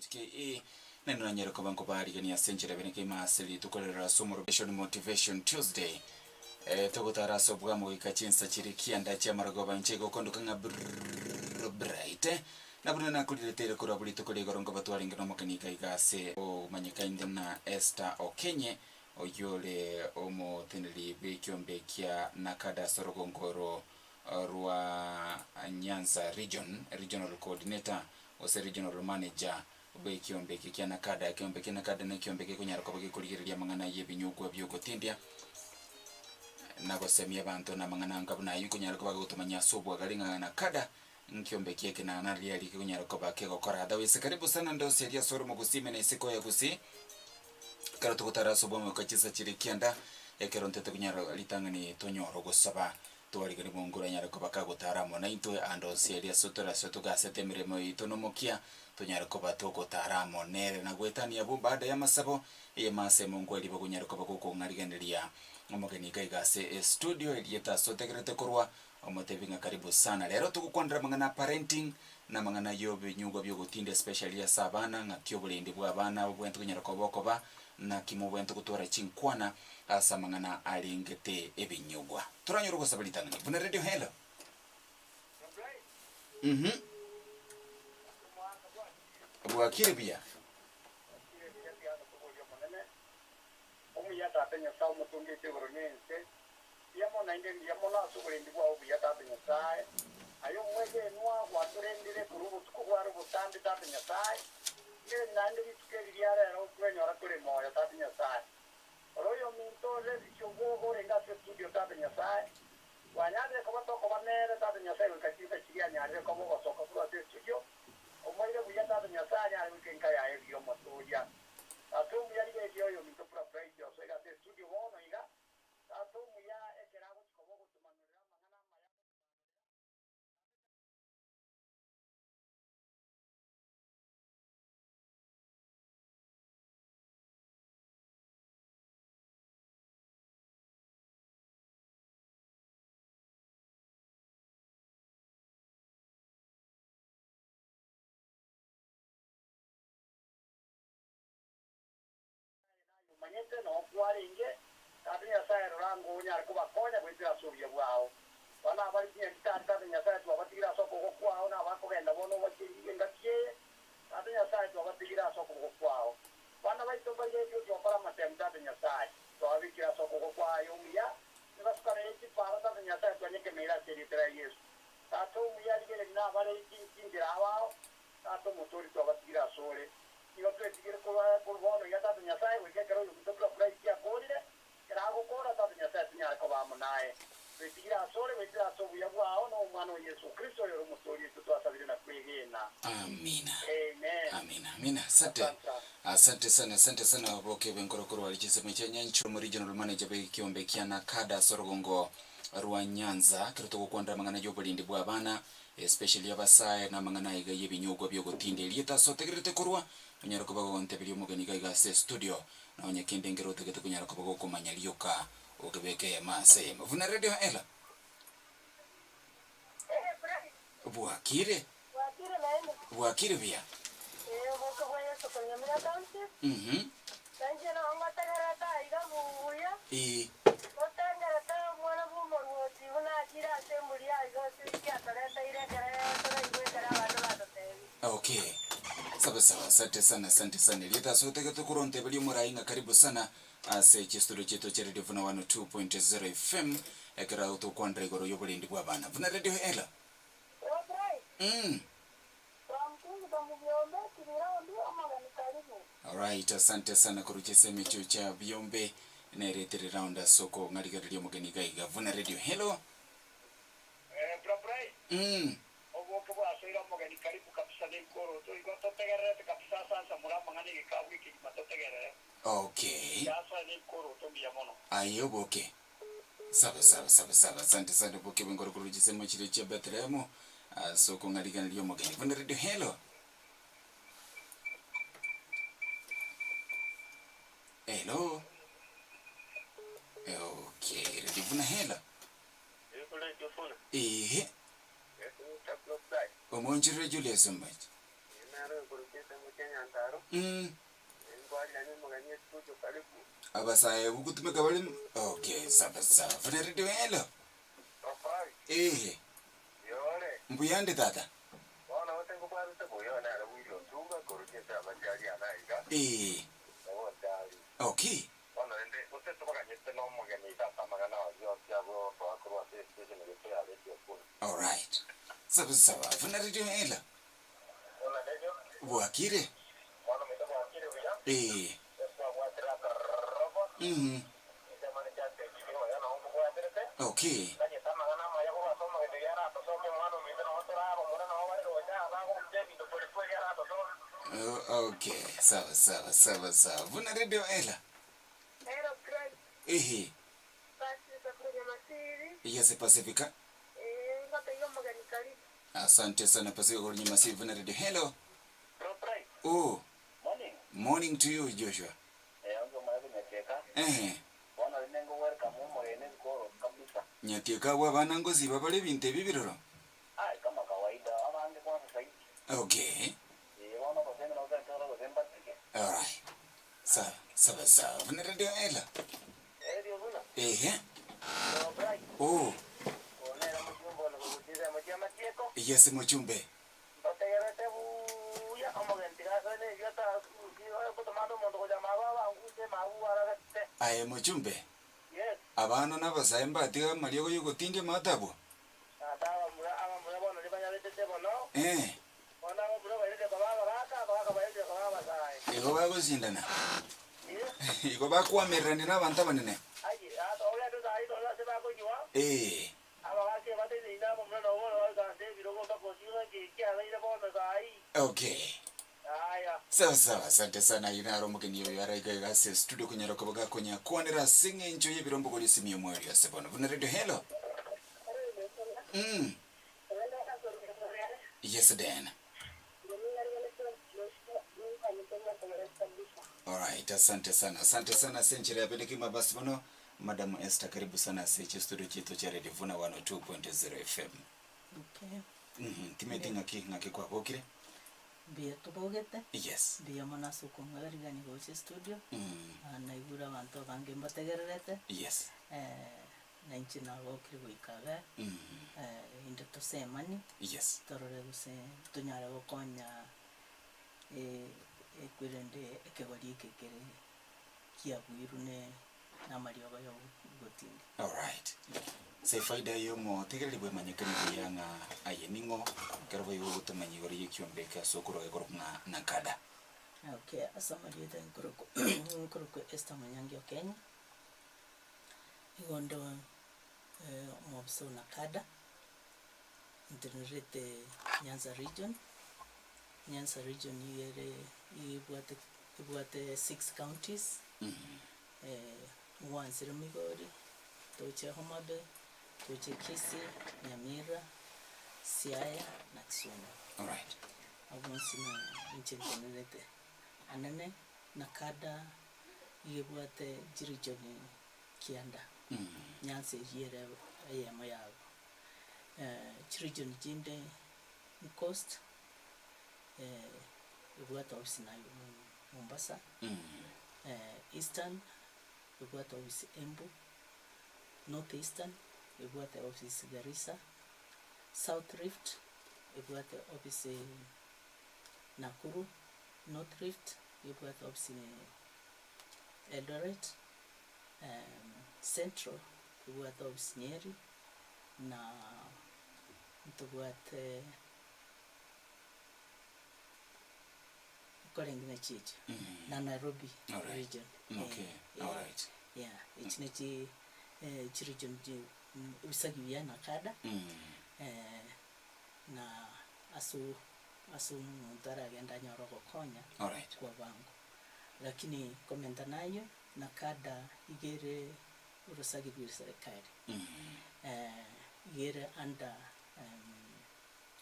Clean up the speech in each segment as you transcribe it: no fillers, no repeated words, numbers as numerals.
Nyamache KE, naende nanyare koba nkobaarigania ase enchera bene kegima ase rituko rero ase omorobeshoni Motivation Tuesday. Eh, togotara ase obwamo goika chinsa chiria kianda chi'amarogoba inche igokondoka ng'a brrrr bright. Na buna nakorireteire korwa bo rituko ria igoro nkoba twarenge nomogeni iga iga ase omanyekaine na Esther Okenye, oyio ore omoteneneri bw'ekiombe kia Nakada ase orogongo oro rwa Nyanza Region, Regional Coordinator gose Regional Manager bw'ekiombe eke kia Nakada. Ekeombe kia Nakada nekiombe gekonyara koba gekorigereria amang'ana y'ebinyugwa bi'ogotindia na gosemia abanto namang'ana anga buna ayio nkonyara koba gagotomanyia ase obwagare ng'a Nakada nkiombe ki eke na nariaria kekonyara koba kegokora. Otherwise karibu sana ndose eria ase ore omogusii ime na isiko ya Gusii. Ekero togotara ase obwamo goika chinsa chiria kianda, ekero ntete konyara ritang'ani tonyore ogosaba, twarigani Mungu oranyare koba kagotara amo naintwe ande onsi aria ase tore ase togasete emeremo yaito nomokia, tonyare koba togotara amo nere na goetania abwo baada y'amasabo, eyemo ase Mungu aria bagonyare koba gokong'ariganeria omogeni iga iga ase estudio erieta ase otegererete korwa, omotebi ng'a karibu sana. Rero togokwanera amang'ana a parenting, na amang'ana y'ebinyugwa bi'ogotinda especially ase abana, ng'aki oborendi bwa abana bobwenerete konyara koba okoba, naki mobwenerete gotwara chinkwana ase amang'ana arengete ebinyugwa. Toranyore ogosaba ritang'ani buna Radio Hello. Mhm. Bwakire buya. Omuya Tata Nyasae omotongeti igoro na ense, Mbuya mono naende mbuya mono ase oborendi bwao obuya, Tata Nyasae. Aye omwegenwa gwatorendire korwa obotuko bware obotambe, Tata Nyasae. Ng'eni naende rituko eri ria rero twenyora tore moyo, Tata Nyasae. Ore oyominto ore ebisio bwogo orenge ase estudio, Tata Nyasae. Twanyarire koba tokoba nere, Tata Nyasae, goika chinsa chiria anyarire koba ogosoka korwa ase estudio. Omoire buya, Tata Nyasae, anyare goika enka yaye buya Omotoria. Tata omuya rigereria oyominto Bra Bright osoire ase estudio bono iga. Tata omuya, ekero agochia koba ogotomanorera amang'ana amaya Aye naye omanyete noo kwarenge, Tata Nyasae, rora ng'o onyare kobakonya goetera ase obuya bwao. Bana abare chinyagitari, Tata Nyasae, twabatigire ase okoboko kwao, na abakogenda bono obachengirie engaki eye, Tata Nyasae, twabatigire ase okoboko kwao. Bana baito mbairetwe gokora amatemu, Tata Nyasae, twababekire ase okoboko kwao aye omuya, mibasukano ye chipara, Tata Nyasae, twanyekemeire ase erieta ria Yeso. Tata omuya, rigereria nabare chinchera abao, Tata Omotoori, twabatigire asore. Nigo twetigire korwa korwa bono iga, Tata Nyasae, goika ekero oyominto buna Bright akoorire. Ekero agokoora, Tata Nyasae, tonyare koba amo naye. Twetigire asore goetera ase obuya bwao na Omwana oo Yeso Kristo, oyore Omotoori oito twasabire na kwegena. Amina. Amen. Amina, amina. Asante. Asante sana. Asante sana, asante sana oboke bw'enkoro korwa aria chinsemo chia Nyanchwa, omo regional manager bw'ekiombe kia Nakada ase orogongo rwa Nyanza. Ekero togokwanera amang'ana y'oborendi bwa abana, Especially abasae na amang'ana aiga y'ebinyugwa bi'ogotinda erieta ase otegererete korwa, onyare koba gogonteberia omogeni iga iga ase estudio, na onye kende nkere otagete konyara koba gokomanya rioka okebeka eyemo ase eyemo. Buna Radio Ela. Bwakire? Bwakire naende. Bwakire buya? Ee, oboke bwa Yeso konyamira County. Mhm. Nainche nao ngotegerete aiga buya. Ee. Gotengerete omwana bw'omoruoti buna achire ase emburi aiga ase eki atorenteire ekero toraigwe ekero abanto batotebirie. Okay. Sawa sawa, asante sana, asante sana. Erieta ase otagete korwa onteberie omorai ng'a karibu sana ase chistudio chiaito chia Radio Vuna 102.0 FM ekero tokwanera igoro y'oborendi bw'abana. Buna Radio Ela. Mm. Alright, asante sana korwa chisemi echio chia Biombe neretire round ase okong'arigereria omogeni iga iga Vuna Radio. Hello. Eh, bra Bright, Mm. oboke bwasoire omogeni karibu kabisa neikoroto igo totegererete kabisa ase ansamore amang'ana egekabu ekegima totegerere. Okay. Yasoe neikoroto mbuya mono. Aye oboke. Sawa sawa sawa sawa asante sana oboke bw'enkoro korwa chisemo chiria chia Bethlehem ase okong'arigereria omogeni. Vuna Radio. Hello. Hello. Okay, Radio Vuna hello. Ehe. Omonchorere Julius Ombachi. Nyanzaro. Mm. Nkwarigania omogeni estudio karibu. Abasae gogotumeka bare okay sawa sawa. Funa radio hello. Papai, Eeh. yore. Mbuyande tata. Bono gose nkobwatete buya one are Willy Otunga korwa chinsemo chiaria ana iga, Eeh. nabo nchari. Okay. Bono rende gose tobaganyete nomogeni iga ase amang'ana aria onsi agotoa korwa ase estation gete ya Radio Kura. Alright. Sawa sawa. Funa radio hello. Buna radio, Bwakire? bono ominto bwakire buya, Eeh. etwabwatire akarobo, Mhm. chinsemo nichiatebire oyo noo nkobwaterete. Okay. Tagete amang'ana amaya korwa ase omogeni oria aratosomie omwana ominto nabo toraba omura nabo bare roche aba agorusia ebinto pore pore aratosomie. Oh, okay. Sawa sawa sawa sawa. Buna radio ela. Hello, Christ. Ehe. Pasifika korwa Nyamasiri. Yes, Pasifika. Eh, ngotebia omogeni karibu. Asante sana Pasifika korwa Nyamasiri. Buna radio. Hello. Bro Bright, Oh, morning. morning to you Joshua. Eh, onge omanye konyatieka. Ehe. Bono rende ngo welcome omogeni ebikoro kabisa. Nyatieka abwo abana ngosiba bare ebinto ebi biroro. Ai, kama kawaida, abange kwanza zaidi. Okay. Eh, bono gose ng'ina gose ntoro gose mbatike. Alright. Sawa sawa sawa. Buna radio ela. Erio buna. Ehe. Bro Bright. Oh, Onera mochumbe one kogochisa mochia matieko. yes mochumbe. Mbategerete buya omogeni tiga asone ebio ata gotomanda omonto gocha mago abanguse magu ararete. Aye mochumbe. Yes. Abana n'abasae mbatiga amariogo yogotindia matabwo. Ata abamura abamura bono ribanyabetete bono. Eh. Bono abamura bairire koba abagaka abagaka bairire koba abasae. Igo bagosindana. Yes. Igo bakwamererania na abanto abanene. Aye, ata ogende sahi toro ase bakonywa. Eh. Abagaka bateneine abamura nabo bono bagoikaransa ebirogo mpaka osigo nki kiabeire bono sahi. Okay. Aya. Sawa sawa, asante sana inaro omogeni oyo araiga iga ase studio konyara koba gakonya kwanera ase eng'encho y'ebirombo gori esimi omweri ase bono. Buna radio hello. Yes Dan. Alright, asante sana. Asante sana ase enchera ya pende kima basi bono. Madam Esther karibu sana ase echi studio chetu cha Radio Vuna 102.0 FM. Okay. Timeti ng'aki ng'aki kwabokire? Mbuya tobogete. Yes. Mbuya mono ase okong'arigania gocha estudio. Ah, naigure abanto abange mbategererete. Yes. Eh, na inche nagokire goika iga. Eh, inde tosemani. Yes. Torore gose tonyare gokonya eh, ekwerende ekegori eke kere kiabuirwe ne namariogo ya ogotindi. Alright. Se faida yomotegereri bwemanyekani buya ng'a aye ning'o ekero boigo ogotomanya igoro y'ekiombe eke ase okoroka ekorokwa ng'a Nakada. Okay, ase amarieta nkorokwa nkorokwa Esther Munyangi Okenye, igo onde omobisa o Nakada, ntenererete Nyanza region, Nyanza region nigo ere nigo ebwate ebwate six counties, ngwansire Migori, toche Homa Bay, toche Kisii, Nyamira, Siaya na Kisumu. Alright. Abwo bonsi na inche ntenerete. Anene Nakada nigo ebwate chiregion kianda, Nyanza eyio ere eyemo yabo. Chiregion chinde ni Coast, ebwate ofisi na Mombasa, Eastern ebwate ofisi Embu, North Eastern ebwate ofisi Garissa, South Rift ebwate ofisi Nakuru, North Rift ebwate ofisi Eldoret, Central ebwate ofisi Nyeri, na ntobwate nkorenge na chichi na Nairobi Alright. region. Okay, Eh, alright. yeah, echi nachi chiregion chi ebisagi bia Nakada, na ase ase omonto aragende anyore ogokonya Alright. kwa bwango. Lakini komenta naye, Nakada iga ere orosagi rwa eserekari, iga ere under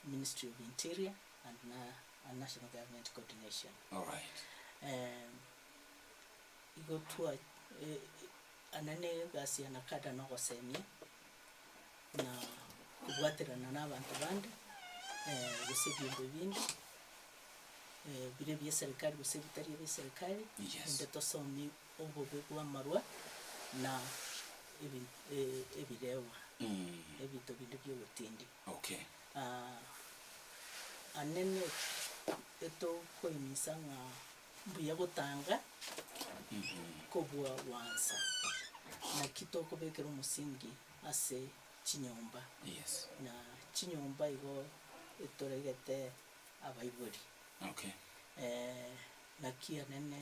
Ministry of Interior and na and National Government Coordination. Alright. Igo twa anene egasi ya Nakada na ogosemia na kobwaterana na abanto bande gose ebiombe binde. Bire bie serikali gose ebitari ebie serikali, Yes. inde tosomie obobe bw'amarwa na ebi ebirewa, ebinto binde biogotindia. Okay. Anene etokoimisa ng'a mbuya gotanga kobua gwansa, naki tokobekera omosingi ase chinyomba, Yes. na chinyomba igo etoregete abaibori. Okay. Naki anene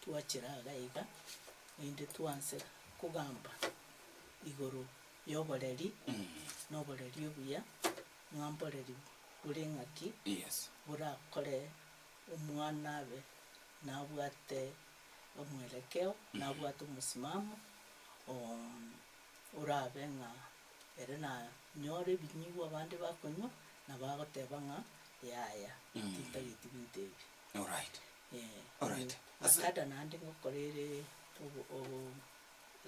twachera iga iga, naende twanse kogamba igoro y'oboreri, na oboreri obuya, ng'a mboreri bore ng'aki, Yes. borakore omwana abe nabwate omwerekeo, nabwate omosimamo, orabe ng'a ere nanyore ebinyigwa abande bakonywa, nabo agoteba ng'a yaya, tintageti binto ebi. Alright. Eh, Alright. Ase- Makada naende ngokora ere obo- obo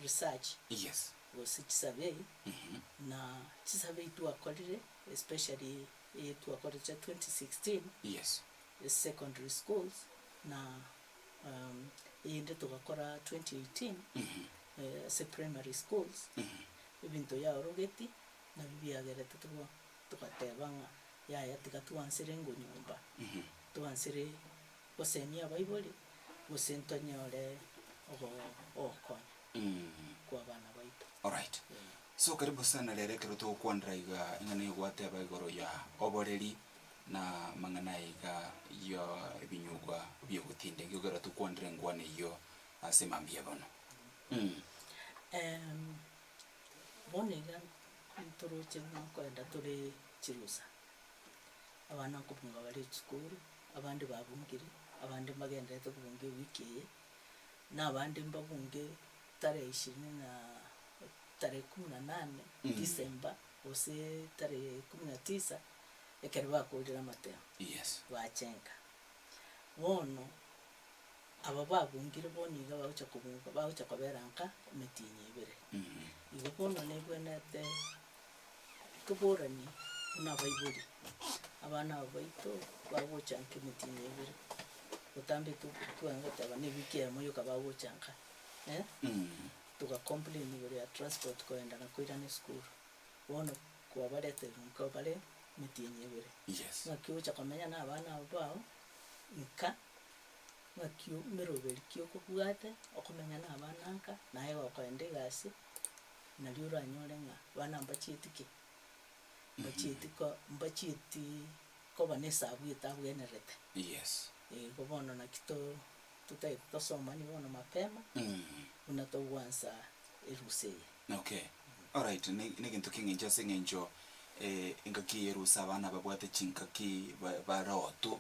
research Yes. gose chisurvey, na chisurvey twakorire especially eye twakorete 2016 Yes. secondary schools na eyende togakora 2018 ase primary schools, ebinto yaorogeti nabio biagerete togo togateba ng'a yaya tiga twansere ngonyomba, twansere gosemia abaibori, gose ntonyore ogo ogokonya kwa abana baito. Alright. So karibu sana rero ekero togokwanera iga eng'ana egwateba igoro ya oboreri na amang'ana iga ya ebinyugwa biogotinda ekiagera tokwanere engwana eyio ase mambia bono. Bono iga ntoroche buna nkoenda tore chirusa, abana nkobunga bare chisukuru, abande babungire, abande mbagendererete kobunga ewiki eye, na abande mbabunge tarehe ishirini na tarehe kumi na nane December gose tarehe kumi na tisa, ekero bakorire amatemo, Yes. bachenka. Bono, aba babungire bono iga bagocha kobunga bagocha kobera nka emetienyi ebere. Igo bono nebwenerete toboranie buna abaibori, abana aba baito bagocha nka emetienyi ebere, botambe twanye goteba na ewiki eyemo yoka bagocha nka eh, toga complain igoro ya transport kogenda na koirana esukuru, bono kwabareterire nka bare emetienyi ebere. Yes. Ng'aki ogocha komenya na abana aba bao, nka. Ng'aki meroberi ki okobwate okomenya na abana nka, naye gokoenda egasi, nario oranyore ng'a abana mbachieti ki? Mbachieti ko mbachieti koba na esabu etabwenerete. Yes. Igo bono naki to totagete tosomanie bono mapema, buna togwansa erusa eye. Okay. Alright, ne negento ki'eng'encho ase eng'encho engaki eye erusa abana babwate chingaki ba barotu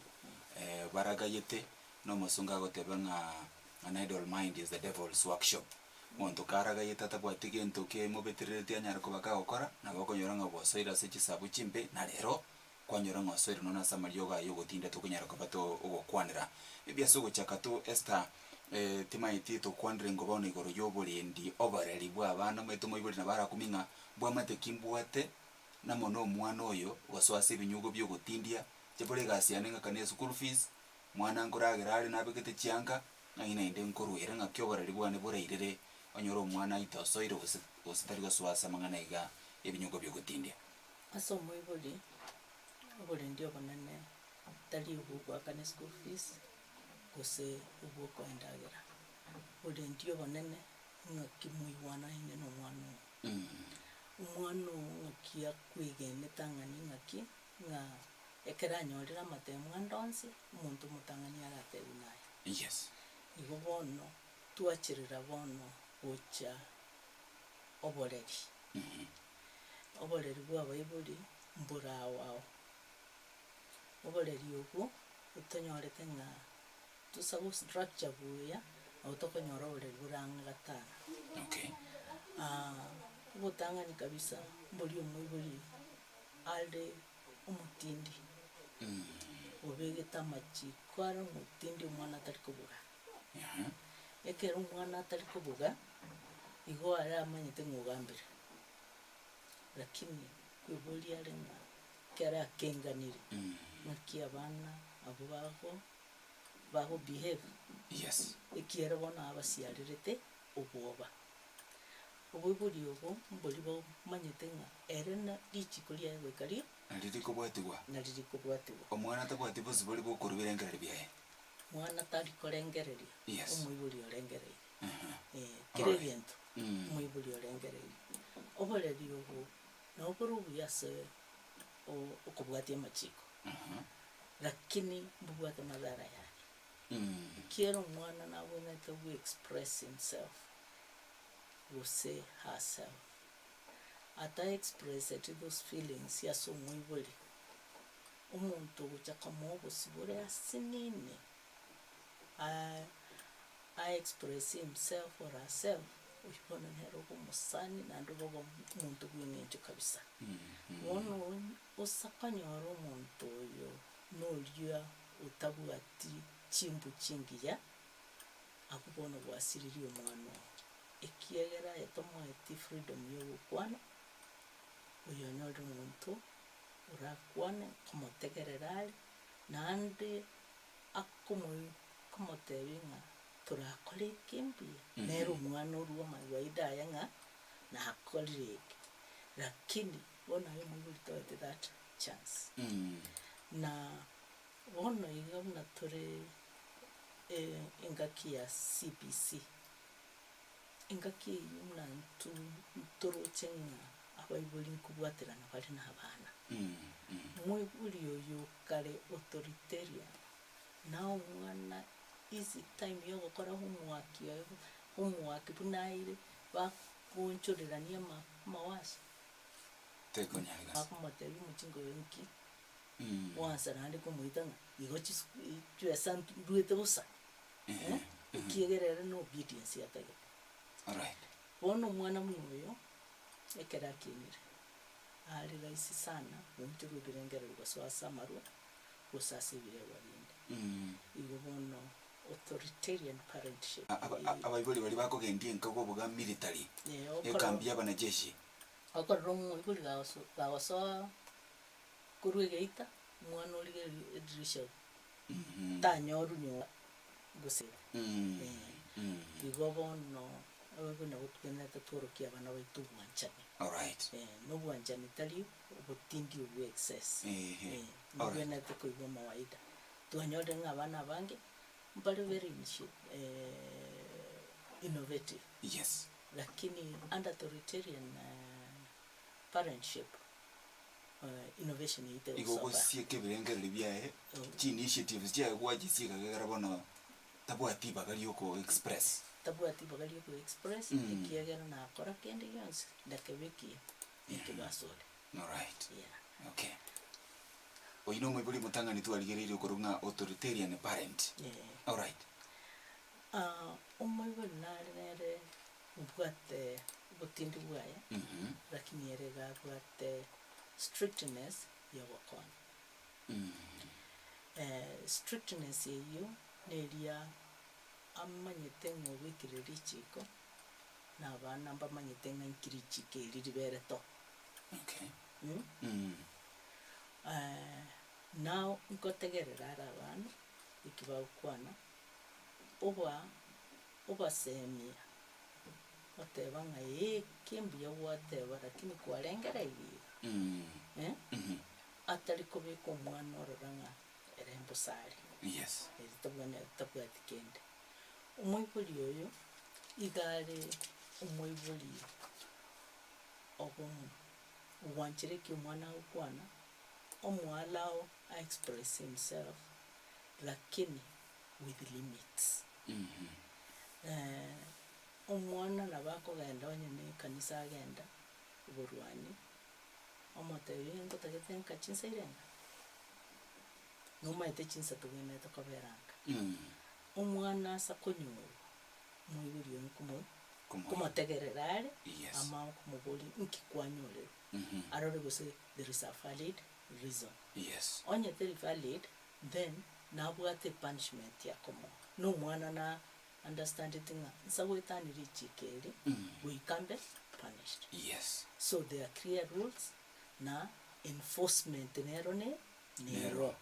baragayete, na omosongo agoteba ng'a an idle mind is the devil's workshop. Omonto karagayete atabwati gento kemobeterereti anyare koba kagokora, nabo okonyora ng'a gwasoire ase chisabu chimbe, na rero kwanyora ng'a osoire nonya ase amariogo aya ogotinda tokonyara koba to ogokwanera. Maybe ase ogochaka tu Esther timaeti tokwanere ngo bono igoro ya oborendi oboreri bwa abana omanyete omoibori nabo arakumie ng'a mbwamate ki mbwate namo na omwana oyo gosoa ase ebinyugo bia ogotindia, inche bore egasi yane ng'akane eschool fees, mwana nkoragera are nabegete chianga, ng'ai naende nkorwera ng'aki oboreri bwane borairere onyore omwana aite osoire gose gose tari gosoa ase amang'ana iga ebinyugo bia ogotindia. Ase omoibori, oborendi obonene tari obwogoakana eschool fees, gose obwokoendagera. Oborendi obonene ng'aki moigwanaine na omwana oo. Omwana oo ng'aki akwegenete ang'ani ng'aki, ng'a ekero anyorire amatemo ande onsi, omonto omotang'ani aratebiwe naye. Yes. Igo bono, twacherera bono gocha oboreri. Oboreri bw'abaibori mbore ao ao. Oboreri obwo otonyorete ng'a tosa go structure buya nabo tokonyora oboreri bore ang'e gatano. Okay. Obotang'ani kabisa mbori omoibori are omotindi, obegete amachiko are omotindi omwana atari kobuga. Ekero omwana atari kobuga, igo are amanyete ng'a ogambire. Lakini kweboria are ng'a ekero akenganire, ng'aki abana. Abwo bago bago behave Yes. ekiagera bono abasiarerete obwoba. Oboibori obo mbori bomanyete ng'a ere na richiko riaye goika ri Nari rikobwatigwa. nari rikobwatigwa. Omwana tabwati bosibore bw'okorwa ebirengererio biaye. Mwana tari korengereria, Yes. omoibori orengereirie. Aha. Eh, kera Alright. egento Mm. omoibori orengereirie. Oboreri obo nabo bore obuya ase o- okobwatia amachiko, Aha. lakini mbobwate madhara yaye. Mm. Ekiagera omwana nabwenerete gwe express himself gose herself. Ata expresseti those feelings ase omoibori, omonto ogocha komoa obosibore asinini a express himself or herself, oyio bono nere obe omosani naende obe omonto bw'eng'encho kabisa. Bono osa konyora omonto oyo noria otabwati chimbu chingiya, abwo bono gwasiririe omwana oo, ekiagera aye tomoeti freedom ya ogokwana, oyo onyorire omonto orakwane, komotegerera are, naende akomoi komotebia ng'a torakore eke mbuya, nere omwana orue amawaida aye ng'a nakorire eke, lakini bono aye omoibori toete that chance. Na bono iga buna tore engaki ya CBC, engaki eyio buna intwe ntoroche ng'a abaibori nkobwaterana bare na abana. Moibori oyo kare authoritarian, na omwana easy time ya ogokora homework oye, homework buna aire, bagoonchorerania ama amawaso. Tekonyareka. Bakomotebia omochingo oyo nki, gwansa naende komoita ng'a igo chis chibesa nduete bosa, eh, ekiagera ere na obedience atagete. Alright. Bono omwana buna oyo, ekero akinire, are rahisi sana goonchorwa ebirengererio gosoa ase amarwa, gose ase ebiegwa binde. Igo bono authoritarian parentship. Abaibori baria bakogendia enka kobuga military, Eh, okoro- ekambi y'abanajeshi. Okorora omoibori gagosoa korwa egeita, omwana origereria edirisha tanyorwa nyomba gose igo bono abaibori nabo tobwenerete tworokie abana baito obwanchani. Alright. Na obwanchani tari obotindi obwo excess, Ehe. Alright. mbabwenerete koigwa amawaida. Twanyorire ng'a abana abange mbare very innovative. Yes. Lakini under authoritarian parentship innovation eyio Igo tegosoka. ogosieka ebirengererio biaye, chi initiatives chiaye gwachisieka gekogera bono tabwati ibaga ria oko express. Tabwati ibaga ria oko express ekiagera nakora kende gionsi ndakebe ekiya ekebasore. Alright. Yeah. Okay. Oyio na omoibori omotang'ani twarigereirie okorwa ng'a authoritarian parent. Yeah. Alright. Omoibori nare nere obwate obotindi bwaye, lakini ere iga abwate strictness ya ogokonya. Strictness eyio neria amanyete ng'a obekire richiko, na abana mbamanyete ng'a inki richiko eri ribere to. Okay. Now nkotegerera are abana, eki bagokwana. oba obasemia, oteba ng'a ee eke mbuya gwateba lakini kwarengereirie iga eh, atari kobeka omwana ororo ng'a ere mbosa are, Yes. ere tabwenereti tabwati kende. Omoibori oyo, iga are omoibori obomo, ogwanchera eki omwana agokwana, omo allow a express himself, lakini with limits. Omwana nabo akogenda onye na ekanisa agenda oborwani, omotebie ngotagete nka chinsa irenga? Nomaete chinsa tobwenerete kobera nka. Omwana ase akonyorwa, omoibori oye nkomo nkomotegerera are, Yes. ama nkomoboria nki kwanyorerwa, arore gose there is a valid reason. Yes. Onye teri valid, Then nabwate epunishment ya komoa na omwana na understandeti ng'a nsa goetania richiko eri goika mbe punished. Yes. So there are clear rules na enforcement nero ne nero.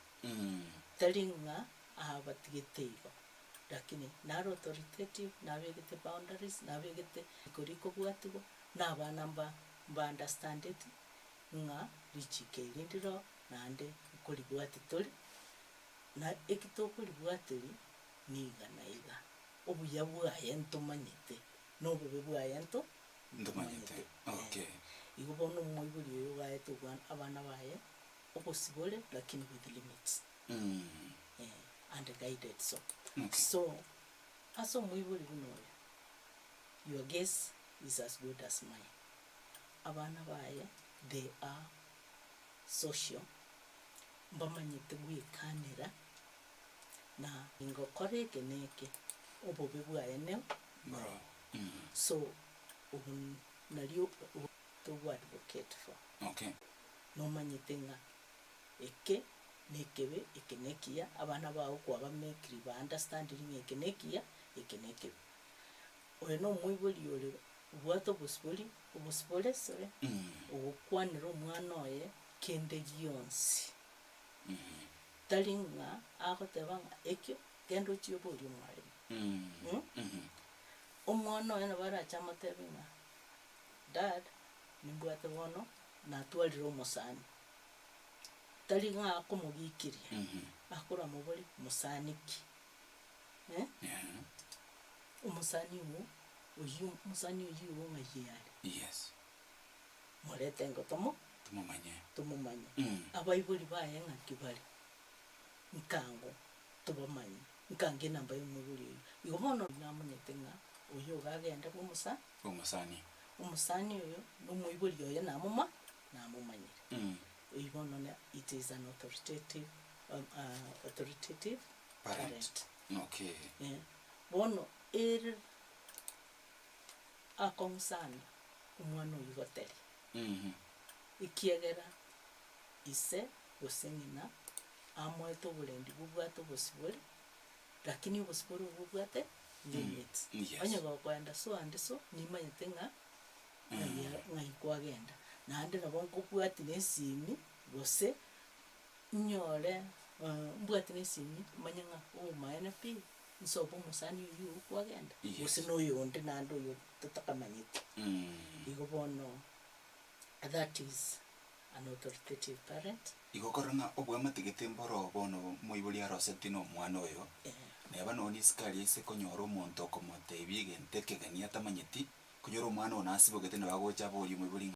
Tari ng'a abatigete igo, lakini naro authoritative, nabegete boundaries, nabegete riko rikobwatigwa, na abana mba mba understandeti ng'a richiko eri ndiro naende nkoribwati tore, na eki tokoribwateri niga na iga. Obuya bwaye ntomanyete, na obobe bwaye nto Ntomanyete. Okay. Igo bono omoibori oyo ogaete obwana abana baye obosibore lakini with limits eh, and guided so. Okay. So ase omoibori buna oyo, your guess is as good as mine. Abana baye they are social, mbamanyete gwekanera na ngokora eke na eke, obobe bwaye ne Bro. So obo nario togo advocate for. Okay. Nomanyete ng'a eke nekebe, eke nekiya, abana bao kwabamekiri ba understandiri ng'a eke nekiya, eke nekebe. Oyo na omoibori ore obwate obosibori, obosibore sorry, ogokwanera omwana oye kende gionsi. Tari ng'a agoteba ng'a ekio genda ochie oborie omwalimu. Omwana oye nabo arache amotebi ng'a dad nimbwate bono natwarire omosani, tari ng'a akomogikiria, akoramoborie mosani ki? Eh, omosani ogo oyio omosani oyio igo ng'ai are? Yes. Morete ingo tomo Tomomanye. tomomanye. Abaibori baye ng'aki bare? Nkango tobamanye, nkango enamba ya omoibori oyio. Igo bono namanyete ng'a oyo iga agende bwa omosa. Omosani. Omosani oyo na omoibori oye namoma namomanyire. Oyio bono ne it is an authoritative authoritative Parent. parent. Okay. Eh, bono ere akong'u sana omwana oyio goteria, ekiagera ise gose ng'ina amoete oborendi bobwate obosibore, lakini obosibore obwo bobwate limits. Yes. Onye gokoenda so and so, nimanyete ng'a ng'ai a- ng'ai kwagenda. Naende nabo nkobwati na esimi, gose nyore mbwati na esimi manye ng'a obomaene pi, nsobe omosani oywo oo kwagenda, Yes. gose na oyonde naende oyo totakamanyeti. Igo bono that is an authoritative parent. Igo korora ng'a obwamategete mboro bono moibori aroseti na omwana oyo, neba nonya isiko aria ase konyora omonto okomotebia egento ekegeni atamanyeti, konyora omwana one asibogete nabo agocha aborie omoibori ng'a.